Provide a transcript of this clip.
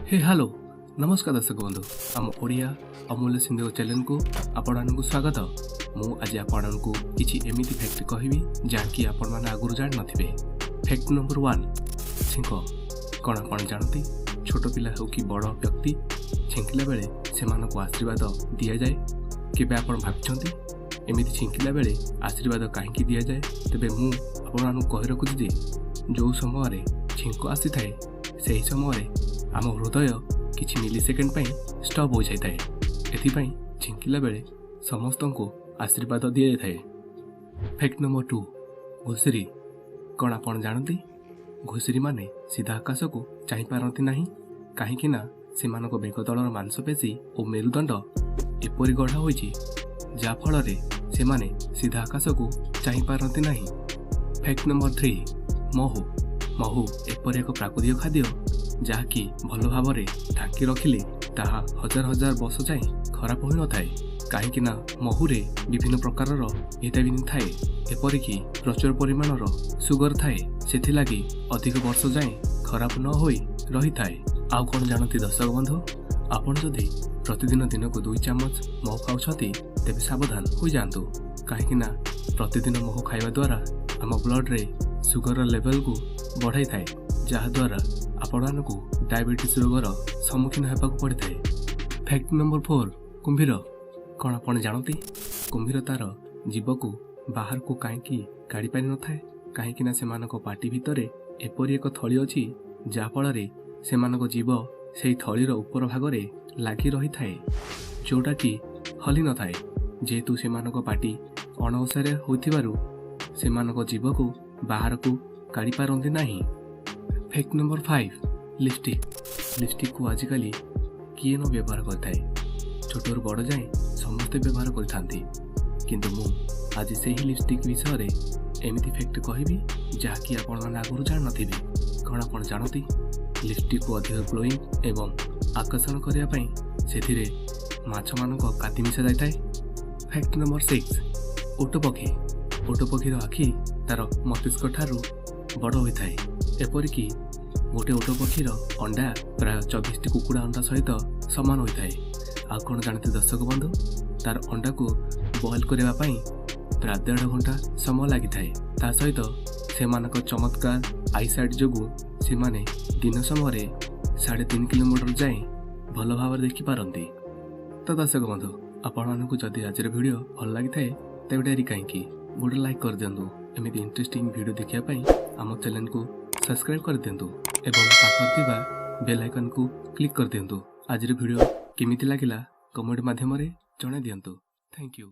ହେ hello, ନମସ୍କାର ଦର୍ଶକ ବନ୍ଧୁ। ଆମ ଓଡ଼ିଆ ଅମୂଲ୍ୟ ସିନ୍ଧୁ ଚ୍ୟାନେଲକୁ ଆପଣମାନଙ୍କୁ ସ୍ୱାଗତ। ମୁଁ ଆଜି ଆପଣଙ୍କୁ କିଛି ଏମିତି ଫ୍ୟାକ୍ଟ କହିବି, ଯାହାକି ଆପଣମାନେ ଆଗରୁ ଜାଣିନଥିବେ। ଫ୍ୟାକ୍ଟ ନମ୍ବର 1, ଛିଙ୍କ। କ'ଣ ଆପଣ ଜାଣନ୍ତି, ଛୋଟ ପିଲା ହେଉ କି ବଡ଼ ବ୍ୟକ୍ତି, ଛିଙ୍କିଲା ବେଳେ ସେମାନଙ୍କୁ ଆଶୀର୍ବାଦ ଦିଆଯାଏ? କେବେ ଆପଣ ଭାବିଛନ୍ତି, ଏମିତି ଛିଙ୍କିଲା ବେଳେ ଆଶୀର୍ବାଦ କାହିଁକି ଦିଆଯାଏ? ତେବେ ମୁଁ ଆପଣମାନଙ୍କୁ କହି ରଖୁଛି ଯେ ଯେଉଁ ସମୟରେ ଛିଙ୍କ ଆସିଥାଏ, ସେହି ସମୟରେ ଆମ ହୃଦୟ କିଛି ମିଲି ସେକେଣ୍ଡ ପାଇଁ ଷ୍ଟପ୍ ହୋଇଯାଇଥାଏ। ଏଥିପାଇଁ ଛିଙ୍କିଲା ବେଳେ ସମସ୍ତଙ୍କୁ ଆଶୀର୍ବାଦ ଦିଆଯାଇଥାଏ। ଫ୍ୟାକ୍ଟ ନମ୍ବର 2, ଘୁଷୁରୀ। କ'ଣ ଆପଣ ଜାଣନ୍ତି, ଘୁଷୁରୀମାନେ ସିଧା ଆକାଶକୁ ଚାହିଁପାରନ୍ତି ନାହିଁ? କାହିଁକି ନା ସେମାନଙ୍କ ବେକ ତଳର ମାଂସପେଶୀ ଓ ମେରୁଦଣ୍ଡ ଏପରି ଗଢ଼ା ହୋଇଛି, ଯାହାଫଳରେ ସେମାନେ ସିଧା ଆକାଶକୁ ଚାହିଁପାରନ୍ତି ନାହିଁ। ଫ୍ୟାକ୍ଟ ନମ୍ବର 3, ମହୁ। ମହୁ ଏପରି ଏକ ପ୍ରାକୃତିକ ଖାଦ୍ୟ, ଯାହାକି ଭଲ ଭାବରେ ଢାଙ୍କି ରଖିଲେ ତାହା ହଜାର ହଜାର ବର୍ଷ ଯାଏଁ ଖରାପ ହୋଇନଥାଏ। କାହିଁକି ନା ମହୁରେ ବିଭିନ୍ନ ପ୍ରକାରର ଭିଟାମିନ୍ ଥାଏ, ଏପରିକି ପ୍ରଚୁର ପରିମାଣର ସୁଗର ଥାଏ। ସେଥିଲାଗି ଅଧିକ ବର୍ଷ ଯାଏଁ ଖରାପ ନ ହୋଇ ରହିଥାଏ। ଆଉ କ'ଣ ଜାଣନ୍ତି ଦର୍ଶକ ବନ୍ଧୁ, ଆପଣ ଯଦି ପ୍ରତିଦିନ ଦିନକୁ 2 ଚାମଚ ମହୁ ଖାଉଛନ୍ତି, ତେବେ ସାବଧାନ ହୋଇଯାଆନ୍ତୁ। କାହିଁକି ନା ପ୍ରତିଦିନ ମହୁ ଖାଇବା ଦ୍ୱାରା ଆମ ବ୍ଲଡ଼ରେ ସୁଗରର ଲେଭେଲକୁ ବଢ଼ାଇଥାଏ, ଯାହାଦ୍ୱାରା ଆପଣମାନଙ୍କୁ ଡାଇବେଟିସ୍ ରୋଗର ସମ୍ମୁଖୀନ ହେବାକୁ ପଡ଼ିଥାଏ। ଫ୍ୟାକ୍ଟ ନମ୍ବର 4, କୁମ୍ଭୀର। କ'ଣ ଆପଣ ଜାଣନ୍ତି, କୁମ୍ଭୀର ତାର ଜିଭକୁ ବାହାରକୁ କାହିଁକି କାଢ଼ି ପାରିନଥାଏ? କାହିଁକି ନା ସେମାନଙ୍କ ପାଟି ଭିତରେ ଏପରି ଏକ ଥଳି ଅଛି, ଯାହାଫଳରେ ସେମାନଙ୍କ ଜିଭ ସେହି ଥଳିର ଉପର ଭାଗରେ ଲାଗି ରହିଥାଏ, ଯେଉଁଟାକି ହଲି ନଥାଏ। ଯେହେତୁ ସେମାନଙ୍କ ପାଟି ଅଣଓସାରିଆ ହୋଇଥିବାରୁ ସେମାନଙ୍କ ଜିଭକୁ ବାହାରକୁ କାଢ଼ି ପାରନ୍ତି ନାହିଁ। Fact number 5, lipstick. ଲିପଷ୍ଟିକ୍କୁ ଆଜିକାଲି କିଏ ନ ବ୍ୟବହାର କରିଥାଏ? ଛୋଟରୁ ବଡ଼ ଯାଏଁ ସମସ୍ତେ ବ୍ୟବହାର କରିଥାନ୍ତି। କିନ୍ତୁ ମୁଁ ଆଜି ସେହି ଲିପଷ୍ଟିକ୍ ବିଷୟରେ ଏମିତି ଫ୍ୟାକ୍ଟ କହିବି, ଯାହାକି ଆପଣମାନେ ଆଗରୁ ଜାଣିନଥିବେ। କ'ଣ ଆପଣ ଜାଣନ୍ତି, ଲିପଷ୍ଟିକ୍କୁ ଅଧିକ ଗ୍ଲୋଇଂ ଏବଂ ଆକର୍ଷଣ କରିବା ପାଇଁ ସେଥିରେ ମାଛମାନଙ୍କ କାତି ମିଶା ଯାଇଥାଏ? ଫ୍ୟାକ୍ଟ ନମ୍ବର 6, ଓଟ ପକ୍ଷୀ। ଓଟ ପକ୍ଷୀର ଆଖି ତାର ମସ୍ତିଷ୍କ ଠାରୁ ବଡ଼ ହୋଇଥାଏ। ଏପରିକି ଗୋଟେ ଓଟ ପକ୍ଷୀର ଅଣ୍ଡା ପ୍ରାୟ 24ଟି କୁକୁଡ଼ା ଅଣ୍ଡା ସହିତ ସମାନ ହୋଇଥାଏ। ଆଉ କ'ଣ ଜାଣନ୍ତି ଦର୍ଶକ ବନ୍ଧୁ, ତାର ଅଣ୍ଡାକୁ ବଏଲ୍ କରିବା ପାଇଁ ପ୍ରାୟ ଦେଢ଼ ଘଣ୍ଟା ସମୟ ଲାଗିଥାଏ। ତା ସହିତ ସେମାନଙ୍କ ଚମତ୍କାର ଆଇସାଇଟ୍ ଯୋଗୁଁ ସେମାନେ ଦିନ ସମୟରେ 3.5 କିଲୋମିଟର ଯାଏଁ ଭଲ ଭାବରେ ଦେଖିପାରନ୍ତି। ତ ଦର୍ଶକ ବନ୍ଧୁ, ଆପଣମାନଙ୍କୁ ଯଦି ଆଜିର ଭିଡ଼ିଓ ଭଲ ଲାଗିଥାଏ, ତେବେ ଡେରି କାହିଁକି, ଗୋଟେ ଲାଇକ୍ କରିଦିଅନ୍ତୁ। ଏମିତି ଇଣ୍ଟରେଷ୍ଟିଂ ଭିଡ଼ିଓ ଦେଖିବା ପାଇଁ ଆମ ଚ୍ୟାନେଲକୁ ସବସ୍କ୍ରାଇବ୍ କରିଦିଅନ୍ତୁ ଏବଂ ପାଖରେ ଥିବା ବେଲ୍ ଆଇକନ୍କୁ କ୍ଲିକ୍ କରିଦିଅନ୍ତୁ। ଆଜିର ଭିଡ଼ିଓ କେମିତି ଲାଗିଲା, କମେଣ୍ଟ ମାଧ୍ୟମରେ ଜଣାଇ ଦିଅନ୍ତୁ। Thank you.